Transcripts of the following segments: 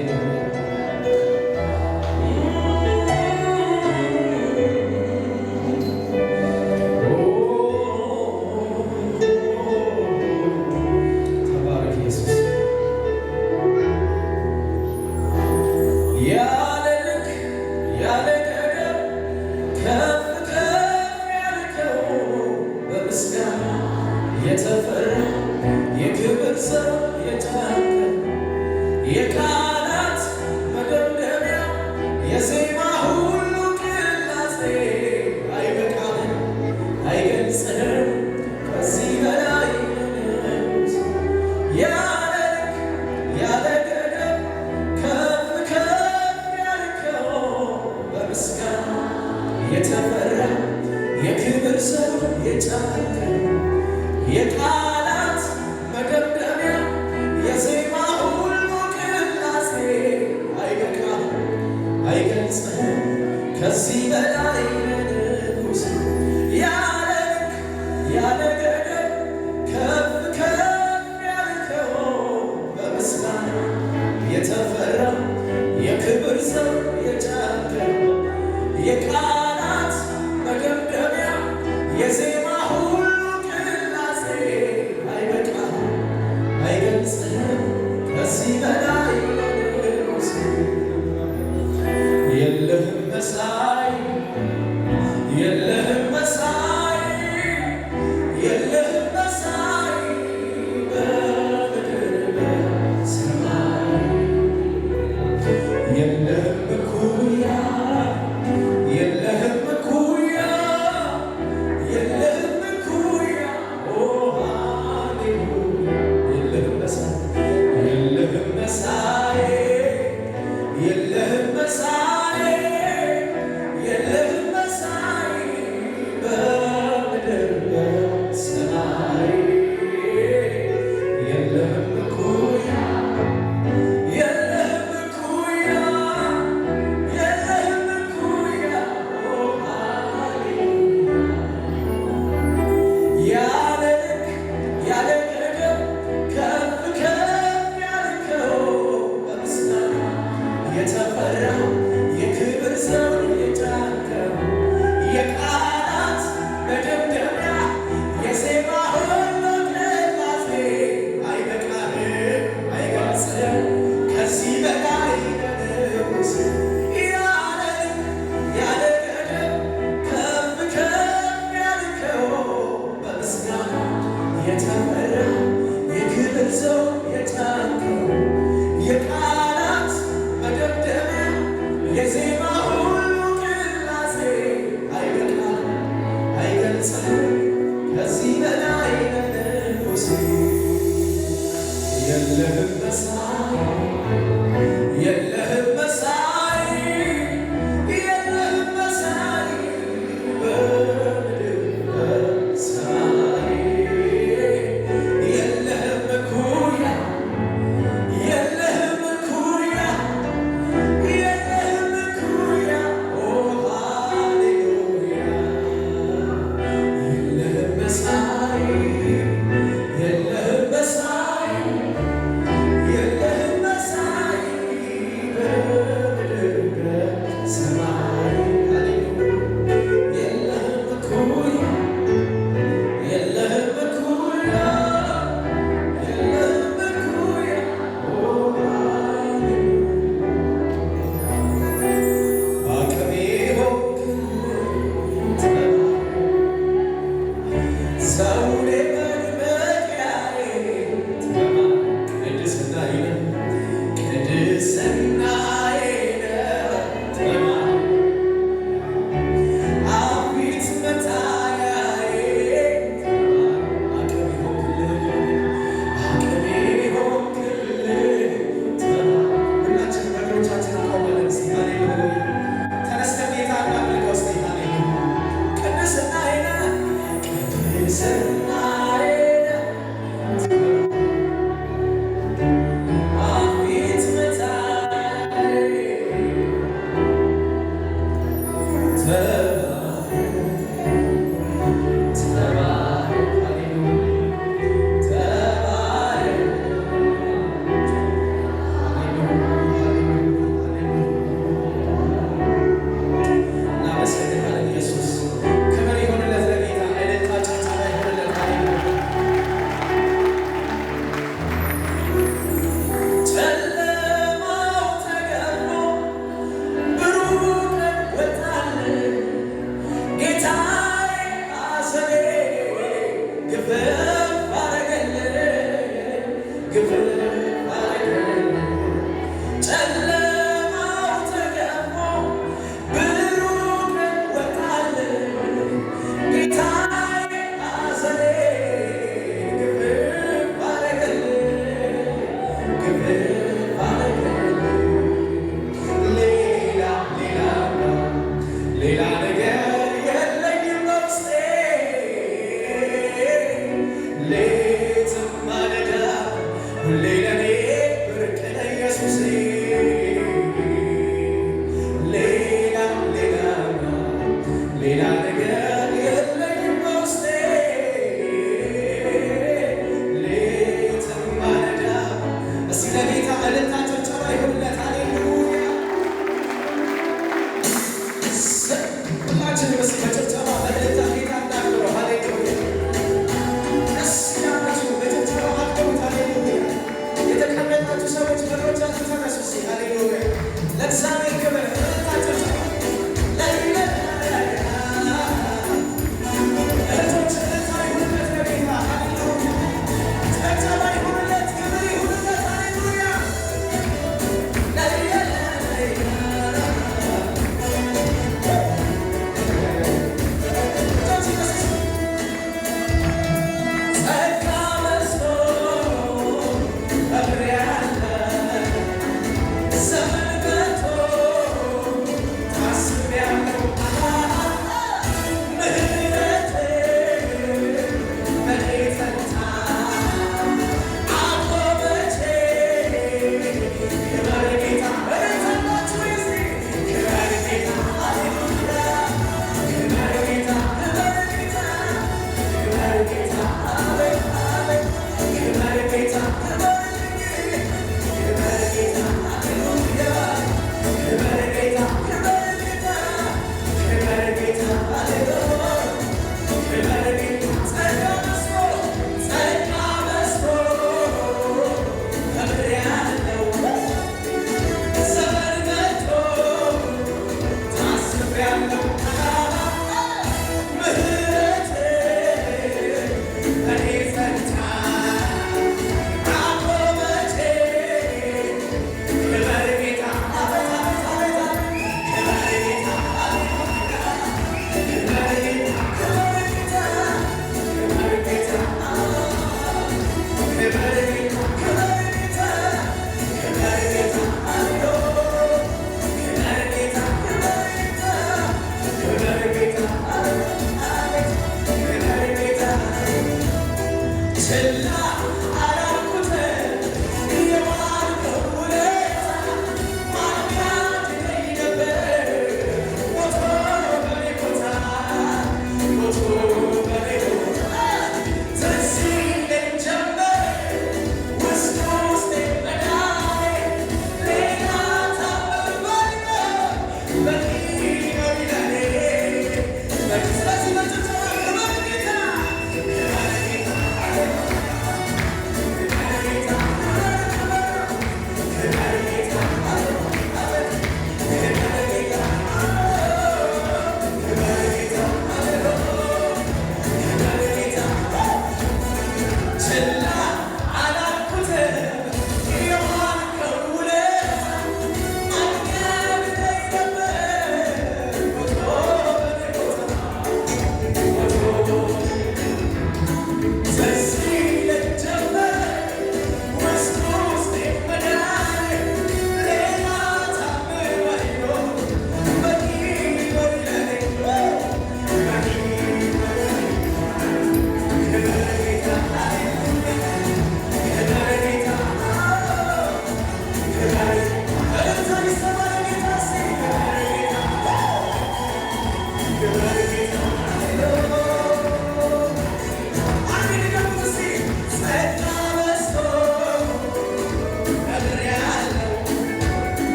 ሃሌሉያ። ተባረክ ኢየሱስ። ያለ ልክ ያለ ገደብ ከፍ ከፍ ያልከው፣ በምስጋና የተፈራ፣ የክብር ዘውድ የጫንከው፣ የቃላት መደምደሚያ፣ የዜማ ሁሉ ቅላጼ አይበቃህም፣ አይገልጽህም ከዚህ በላይ ንጉሥ። ያለ ልክ ያለ ገደብ ከፍ ከፍ ያልከው፣ በምስጋና የተፈራ፣ የክብር ዘውድ የጫንከው፣ የቃላት መደምደሚያ፣ የዜማ ሁሉ ቅላጼ አይበቃም፣ አይገልጽህም ከዚህ በላይ ንጉሥ። ያለ ልክ ያለ ገደብ ከፍ ከፍ ያልከው፣ በምስጋና የተፈራ፣ የክብር ዘውድ የጫንከው፣ የቃላት መደምደሚያ፣ የዜማ ሁሉ ቅላጼ አይበቃም፣ አይገልጽህም ከዚህ በላይ ንጉሥ። የለህም መሳይ፣ የለህም መሳይ፣ የለህም መሳይ በምድር በሰማይ። የለህም እኩያ፣ የለህም እኩያ፣ የለህም እኩያ፣ ኦ ሃሌሉያ። የለህም መሳይ፣ የለህም መሳይ፣ የለህም መሳይ፣ የለህም መሳይ በምድር በሰማይ። የለህም እኩያ፣ የለህም እኩያ፣ የለህም እኩያ፣ ኦ ሃሌሉያ። ያለ ልክ ያለ ገደብ ከፍ ከፍ ያልከው፣ በምስጋና የተፈራ፣ የክብር ዘውድ የጫንከው፣ የቃላት መደምደሚያ፣ የዜማ ሁሉ ቅላጼ አይበቃህም፣ አይገልጽህም ከዚህ በላይ ንጉሥ። ያለ ልክ ያለ ገደብ ከፍ ከፍ ያልከው፣ በምስጋና የተፈራ፣ የክብር ዘውድ የጫንከው፣ የቃላት መደምደሚያ፣ የዜማ ሁሉ ቅላጼ አይበቃም፣ አይገልጽህም ከዚህ በላይ ንጉሥ። የለህም መሳይ፣ የለህም መሳይ፣ የለህም መሳይ በምድር በሰማይ። የለህም እኩያ፣ የለህም እኩያ፣ የለህም እኩያ፣ ኦ ሃሌሉያ። የለህም መሳይ፣ የለህም መሳይ፣ የለህም መሳይ። ለጌታ እልልታ ጭብጨባ ይሁንለት። ሃሌሉያ! ሁላችንም እስኪ በጭብጨባ በእልልታ ጌታ እናክብረው። ሃሌሉያ! ደስ ያላችሁ በጭብጨባ አክብሩት። ሃሌሉያ! የተቀመጣችሁ ሰዎች በእግሮቻችሁ ተነሱ እስኪ። ሃሌሉያ! ለእግዚአብሔር ክብር እልልታ ጭብጨባ። እህቶች እልልታ ይሁንለት ለጌታ። ሃሌሉያ! ጭብጨባ ይሁንለት፣ ክብር ይሁንለት። ሃሌሉያ! ጸጋ በዝቶ ከብሬያለሁ፣ ዘመን መጥቶ ታስቤያለሁ። ምህረት በእኔ ጸንታ አቆመቼ። ክበር ጌታ፣ እልልታችሁ እስቲ። ክበር ጌታ፣ ሃሌሉያ! ክበር ጌታ፣ ክበር ጌታ፣ ክበር ጌታ፣ አሜን አሜን። ክበር ጌታ፣ ክበርልኝ፣ ክበር ጌታ፣ ሃሌሉያ! ክበር ጌታ፣ ክበር ጌታ፣ ክበር ጌታ፣ ሃሌሉያ! ክበር ጌታ። ጸጋ በዝቶ፣ ጸጋ በዝቶ ከብሬያለሁ።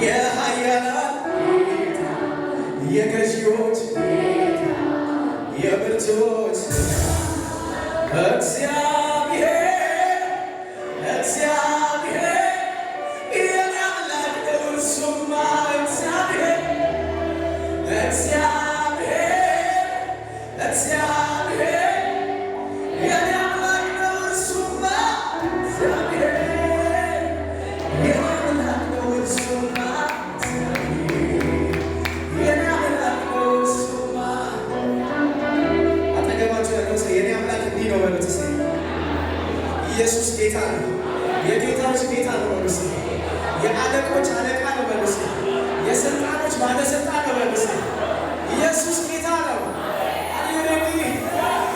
የኃያላን የገዢዎች የብርቱዎች እግዚአብሔር፣ እግዚአብሔር የኔ አምላክ ነው። እርሱማ እግዚአብሔር፣ እግዚአብሔር፣ እግዚአብሔር የኔ አምላክ ነው። እርሱማ እግዚአብሔር የኔ አምላክ ነው። እርሱማ እግዚአብሔር የኔ አምላክ ነው። እርሱማ። አጠገባቸው ያለው ሰው የኔ አምላክ እንዲህ ነው በሉት እስኪ። ኢየሱስ ጌታ ነው። የጌታዎች ጌታ ነው በሉ እስኪ። የአለቆች አለቃ ነው በሉ እስኪ። የስልጣኖች ባለስልጣን ነው በሉ እስኪ። ኢየሱስ ጌታ ነው። Are you ready?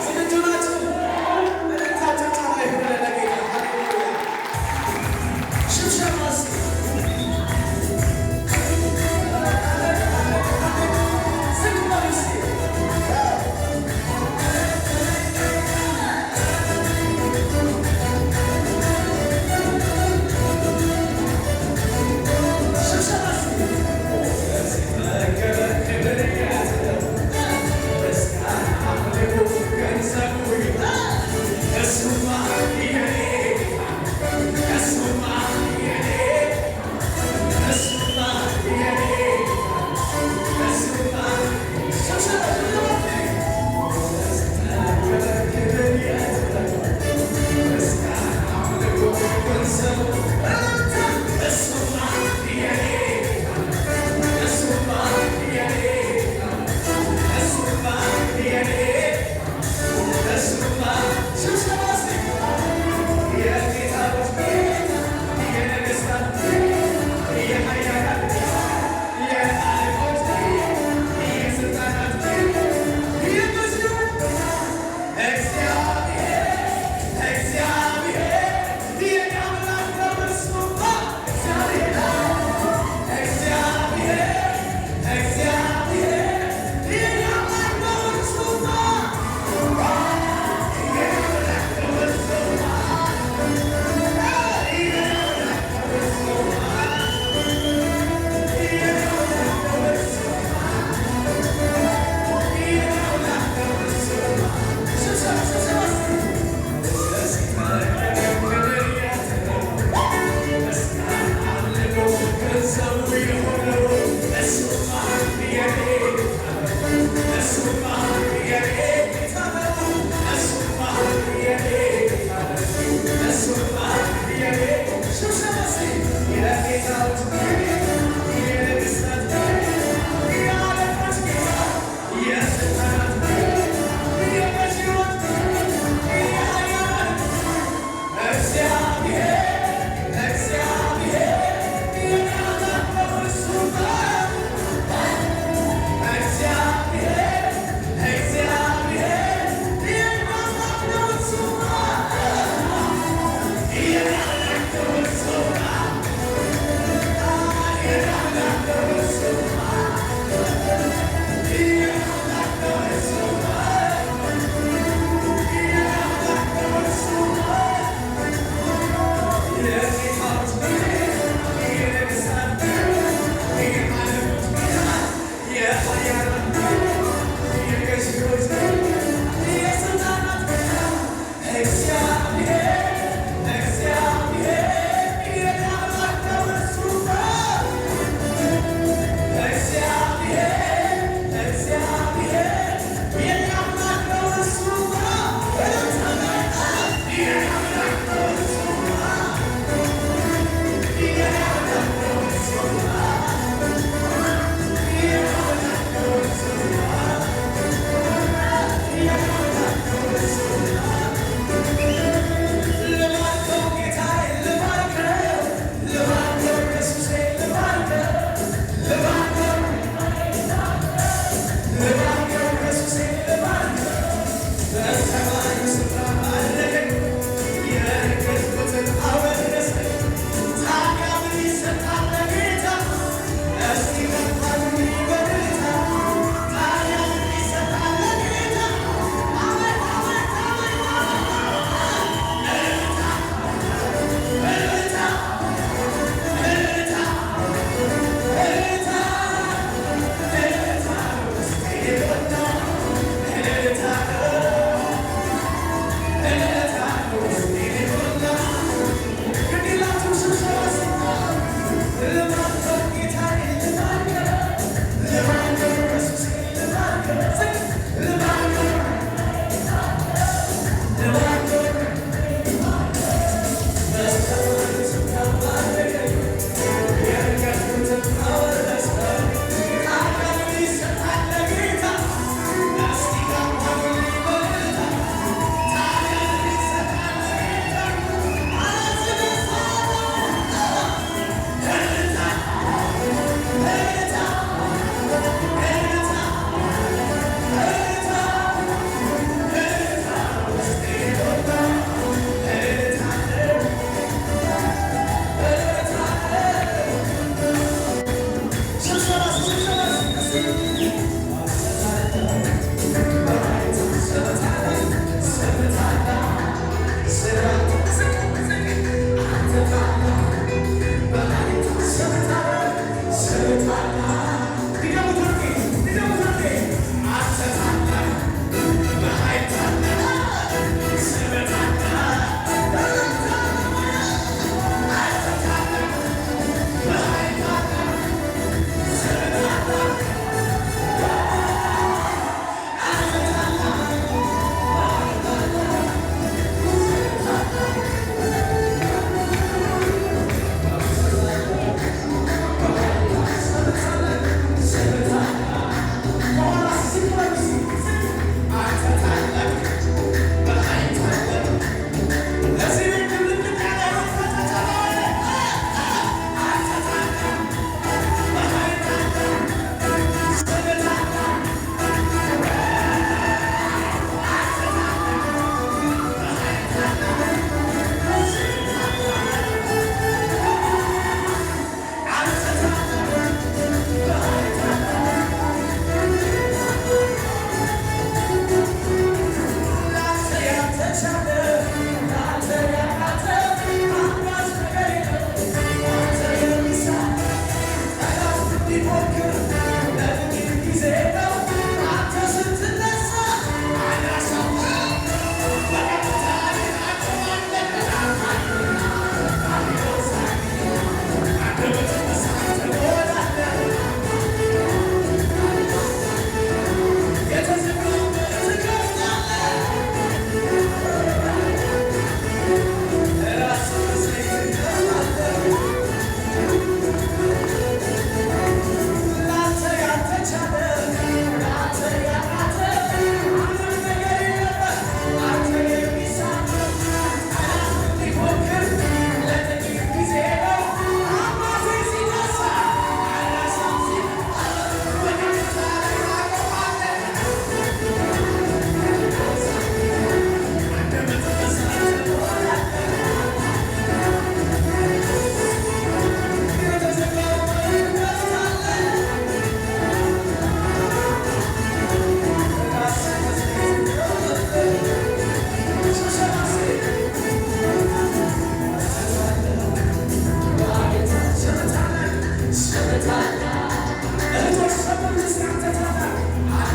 ዝግጁ ናችሁ? እልልታ ጭብጨባ ይሁን ለጌታ። ሃሌሉያ። ሽብሸባ እስኪ። ዝቅ በሉ እስኪ።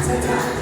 ፈታ።